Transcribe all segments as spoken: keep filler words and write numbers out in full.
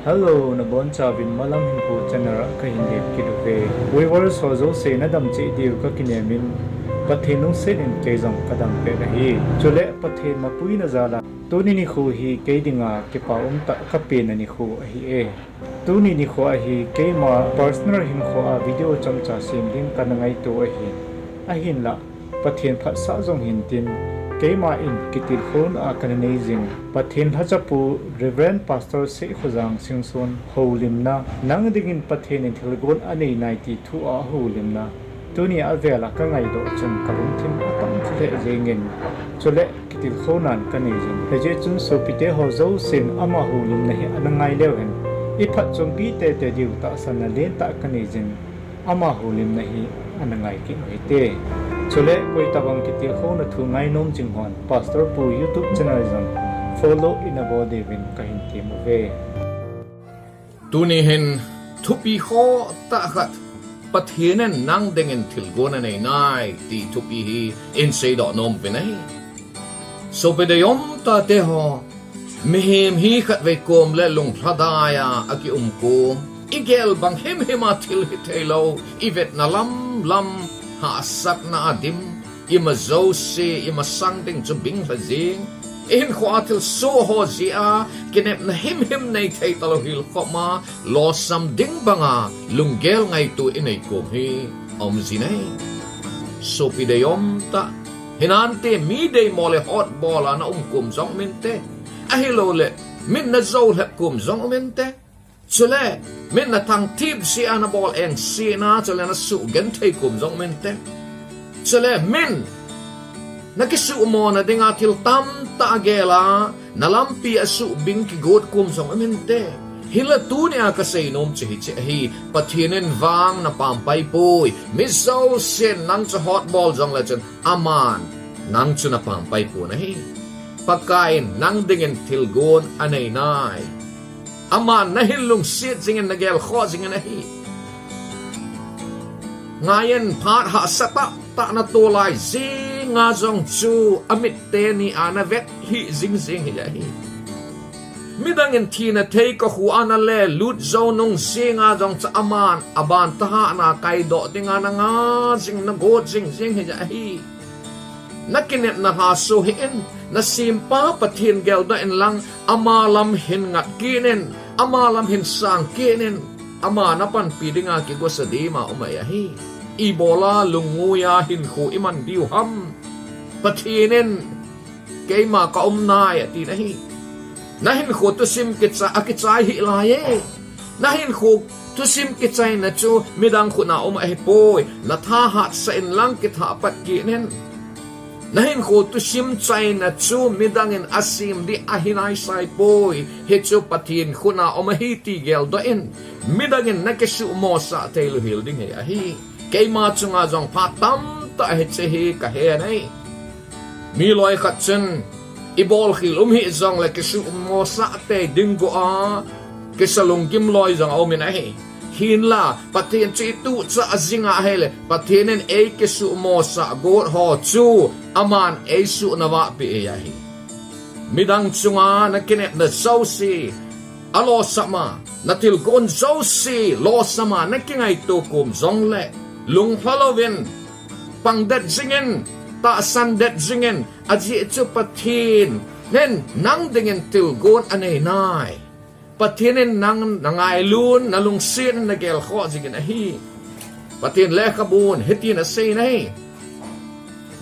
Hello, nabonchauvin Malam Hinkho channel a kahin lem kit uve. Viewers ho jouse nadam cheh diu kakinem in, Pathen lungset in kei jong kadam pet ahi. Chule Pathen mapuina jal a tuni nikho hi kei dinga kipa umtah kapenna nikho ahi e. Tuni nikho a hi keima personal hinkho a video chomcha sem ding kana ngaito ahi. Ahinlah, Pathen phatsah jong hintin, keima in kitilkhouna kana nei jing, Pathen lhachapu Reverend Pastor Seikhojang Singson houlimna, Nang dingin Pathen in thilgon anei nai ti thu a houlimna, tuni a vel a kangaidoh chun kalungthim atamkha lheh jengin, chule kitilkhounan kanei jin. Hijeh chun sopite ho jousen ama houlimna hi ana ngai leu hen, iphatchompi tete diu tahsanna lentah kanei jin, ama houlimna hi ana ngai kit uhite. Chule koitobang kitilkhouna thu ngainom jing hon Pastor Pu YouTube channel jong follow ina bol diuvin kahin tem uve. Tuni hin thupi khohtah khat, Pathen in nang dingin thilgon anei nai ti thupi hi ihin seidoh nom uvin ahi. Sopi deium tate ho, mihem hi khatvei kom le lunglhadai a akium kom, igel bang himhim a thil hitheilou, ivetna lamlam, hahsatna a dim, ima jouse, imasang ding chu binglha jing, ihinkhoa thilsoh ho jeh a kinepna himhim neithei talou hilkhop a, losam ding banga lunggel ngaito inei kom hi aum jin ahi. Sopi deium tah, hinante mi deimo le hotbol a naum kom jong um inte, ahilouleh mit najou lhep kom jong um inte. Chule mit nathangthip jeh a nabol engsetna, chule nasuhgenthei kom jong um inte. Chule min nakisuhmona dinga thil tamtah gel a, nalampi a suhbing kigot kom jong um inte. Hinla tunia kaseinom chu hiche ahi, Pathen in vang napampai poi. Mi jousen nang chu hotbol jongle chun aman nang chu napampai pon ahi. Pakaiyin nang dingin thilgon anei nai. Aman nahin lungset jingin, nagelkhoh jingin ahi. Ngaiyin, phat hahsa tahtah natoh lai jenga jong chu amit teni a navet lhih jingjing hi ahi. Midang in thina thei kahu a nalelut jou nung jenga jong chu aman aban thahatna kaidoh dinga nanga jing, nagot jingjing hi ahi. Nakinepna lhaso hih in, nasempa Pathen geldoh inlang, ama lam hin ngat kit in, ama lam hin sang kit in, ama napanpi dinga kigosa dima um ahi. Ibola lungngoiya hinkho iman diu ham? Pathen in keima kaum nai atin ahi. Nahinkho thusim kicha, akichai hih laiye. Nahinkho thusim kichaina chu midang khut a um ahipoi. Nathahat sah inlang kithah pat kit in. Nahinkho thusim chaina chu midang in asem ding ahi naisai poi. Hichu Pathen khut a um ahi ti geldoh in. Midang in nakisuhmosah theilou hel ding hi ahi. Keima chunga jong phat tamtah hiche hi kahe nai. Mi loikhat chun, ibolkhel um hih jongle kisuhmosah tei ding go a, kisa lunggim loi jong aumin ahi. Hinla, Pathen chu ituhchah jinga ahile, Pathen in eikisuhmosah got ho chu, aman eisuh navahpeh ahi. Midang chunga nakinepna jouse alosama, nathilgon jouse losama nakingaito kom jongle, lunglha louvin, pangdet jingin, tahsandet jingin, ajeh chu Pathen in nang dingin thilgon anei nai. Pathen in nang nangailut, nalungset in nagelkhoh jingin ahi. Pathen lekhabun hitin asei nai.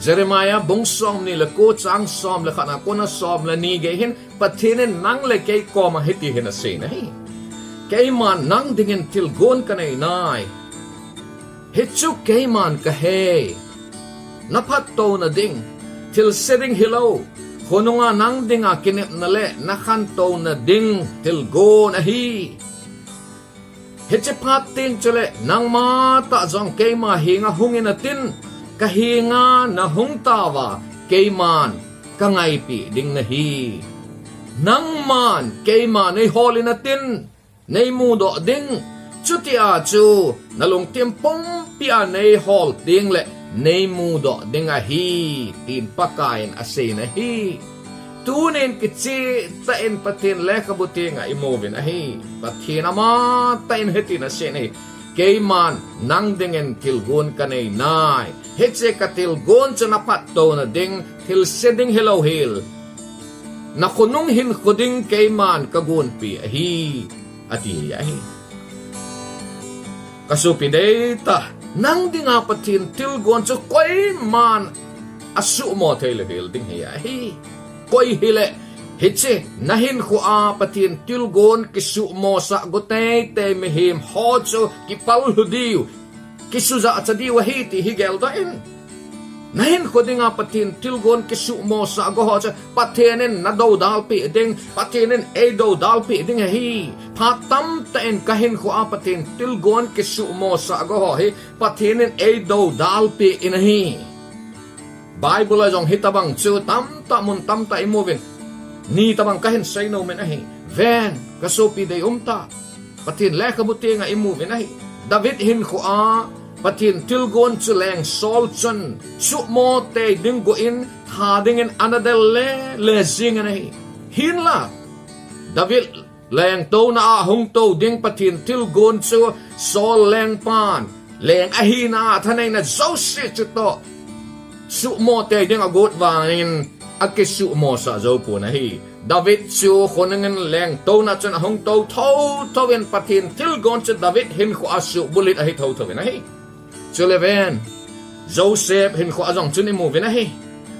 Jeremiah bung somni le ko chang som le khat a kona som le ni gei hin Pathen in nang le kei koma hiti hin asei nai. Keiman nang dingin thilgon kanei nai. Hichu keiman kahe. Naphattouna ding, thilse ding hilou, khonunga nang dinga kinepna le nakhantouna ding thilgon ahi. Hiche phat teng chule nangma tah jong keima henga hungin atin, kahenga nahung tauva, keiman kangaipeh ding nahi. Nangman keima neiholin atin, neimudoh ding, chutia chu nalungthim pumpia neihol tengle neimudoh ding ahi, tin Pakaiyin asei nai. Tunin kicheh tah in Pathen lekhabu tenga imuvin ahi. Pathen amatah in hitin asei in ahi. Keiman nang dingin thilgon kanei nai. Hiche kathilgon chu naphattouna ding, thilse ding hilou hel, nakhonung hinkho ding keiman kagonpeh ahi, ati ahi. Kasopi deitah, nang dinga Pathen thilgon chu koiman asuhmo thei lou hel ding hi ahi. Koi hile, hiche nahinkhoa Pathen thilgon kisuhmosah go teitei mihem ho chu kipal lhu diu, kisujahcha diu ahi ti hi geldoh in. Nahinkho dinga Pathen thilgon kisuhmosah go ho chu Pathen in nadoudalpeh ding, Pathen in eidoudalpeh ding ahi. Phat tamtah in kahinkhoa Pathen thilgon kisuhmosah go ho hi Pathen in eidoudalpeh in ahi. Bible a jong hitobang chu tamtah mun tamtah imuvin. Nitobang kahin seinom in ahi. Ven, kasopi deium tah, Pathen lekhabu tenga imuvin ahi. David hinkhoa Pathen thilgon chu leng Saul chun suhmo tei ding go in, tha dingin ana del lele jingin ahi. Hinla, David lengtouna a hungtou ding Pathen thilgon chu Saul lengpan leng ahina a thaneina jouse chutoh suhmo tei ding agot vangin akisuhmosah joupon ahi. David chu khonungin lengtouna chun ahungtou thothouvin Pathen thilgon chu David hinkhoa suhbulhit ahi thothouvin ahi. Chule ven, Joseph hinkhoa jong chun imuvin ahi.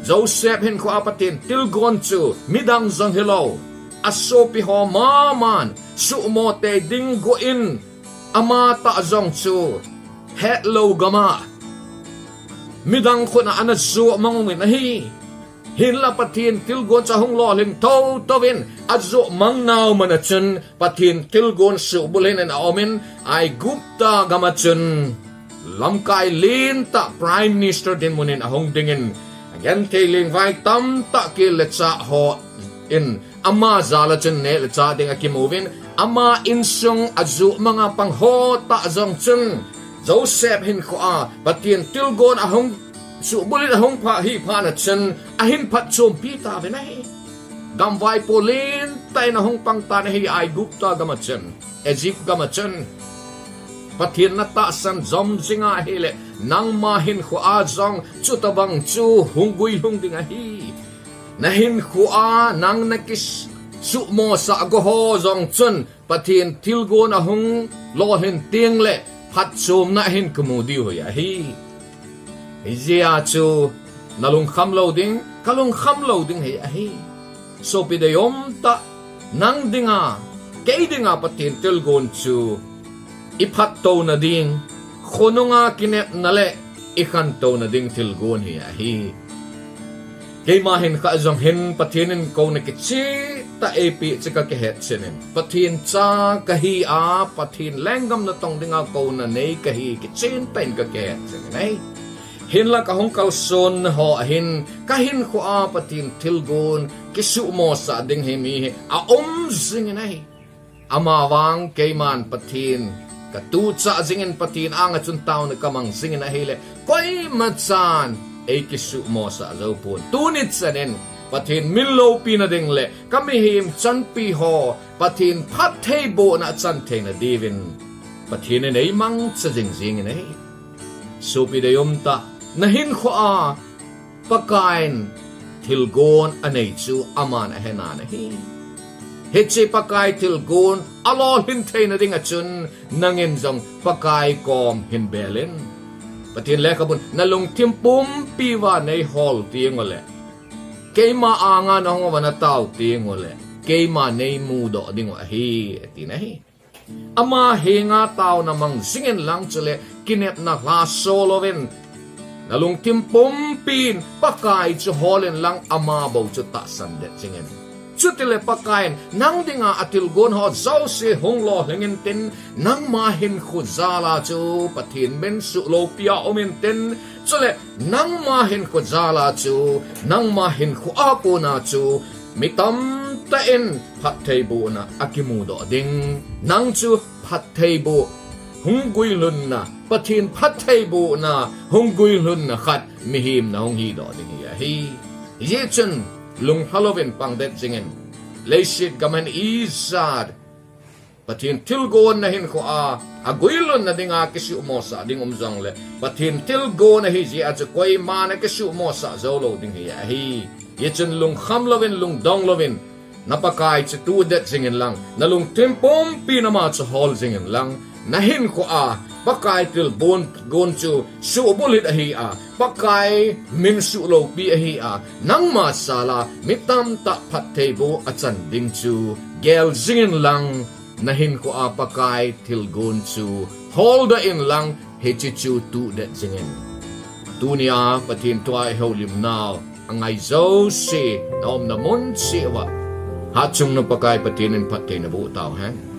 Joseph hinkhoa Pathen thilgon chu midang jong hilou, asopi ho maman suhmo tei ding go in, amatah jong chu hetlou gama midang khutna ana joh mang uvin ahi. Hinla Pathen thilgon chu ahung lolhing thothouvin ajoh mang nau mana chun Pathen thilgon suhbulhit in aumin, Aigupta gama chun lamkai lentah Prime Minister dinmun in ahung dingin, agenthei lengvai tamtah kile chah hon ama jal a chun neh le chah ding akimuvin, ama insung ajoh manga pang ho tah jong chun Joseph hinkhoa Pathen thilgon ahung suhbulhit ahung pha hi phat na chun ahin phatchompi tauvin ahi. Gamvaipo lentah in ahung pang tan ahi Aigupta gama chun, Egypt gama chun. Pathen natahsan jom jinga ahile, nangma hinkhoa jong chutobang chu hung guilhung ding ahi. Nahinkhoa nang nakisuhmosah go ho jong chun Pathen thilgon ahung lolhin tengle phatchomna ahin kimu diu hi ahi. Hijeh a chu nalungkham lou ding, kalungkham lou ding hi ahi. Sopi deium tah, nang dinga, kei dinga Pathen thilgon chu iphattouna ding, khonunga kinepna le ikhantouna ding thilgon hi ahi. Keima hinkhoa jong hin Pathen in kouna kicheh tah eipeh chu kakihet chen in, Pathen cha kahi a, Pathen lenggam natong dinga kouna nei kahi kicheh tah in kakihet chen in ahi. Hinla kahung kalsonna ho ahin kahinkhoa Pathen thilgon kisuhmosah ding hi mi hi aum jingin ahi. Amavang keiman Pathen katuchah jingin, Pathen anga chun taona kamang jingin ahile, koimachan eikisuhmosah joupon. Tuni chanin Pathen min loupina ding le kamihem chanpi ho Pathen phattheibohna achan theina diuvin Pathen in eimangcha jing jingin ahi. Sopi deium tah, nahinkhoa Pakaiyin thilgon anei chu aman ahenan ahi. Hiche Pakai thilgon alolhin theina dinga chun nangin jong Pakai kom hin belin. Pathen lekhabun nalungthim pumpi uva neihol tengule, keima anga nahung uva natao tengule, keima neimudoh dingu ahi, atin ahi. Ama henga taona mang jingin lang chule kinepna lhaso louvin, nalungthim pumpin Pakai chu holin lang ama bou chu tahsan det jingin. Chutile Pakaiyin nang dinga athilgon ho jouse hung lolhing intin, nangma hinkho jala chu Pathen min suhloupi a um intin, chule nangma hinkho jala chu, nangma hinkho a kona chu mi tamtah in phattheibohna akimudoh ding. Nang chu phattheiboh hung guilhunna, Pathen phattheibohna hung guilhunna khat mihem nahung hidoh ding hi ahi. Hijeh chun lunghalou in pangdet jingin, leiset gam hen ijat Pathen thilgon nahinkhoa aguilhunna dinga kisuhmosah ding um jongle, Pathen thilgon ahi jeh a chu koiman akisuhmosah joulou ding hi ahi. Hichun lungkham louvin, lungdong louvin, na Pakai chu tuhdet jingin lang, nalungthim pumpi nama chu hol jingin lang, nahinkhoa Pakai thilgon chu suhbulhit ahi a, Pakai min suhloupi ahi a, nangma sala mi tamtah phattheiboh achan ding chu gel jingin lang, nahinkhoa Pakai thilgon chu holdoh in lang, hiche chu tuhdet jingin. Tunia Pathen thua ihoulimnau angai jouse, naumna mun cheh uva, Hatchungnung Pakai Pathen in phatthei naboh tauhen.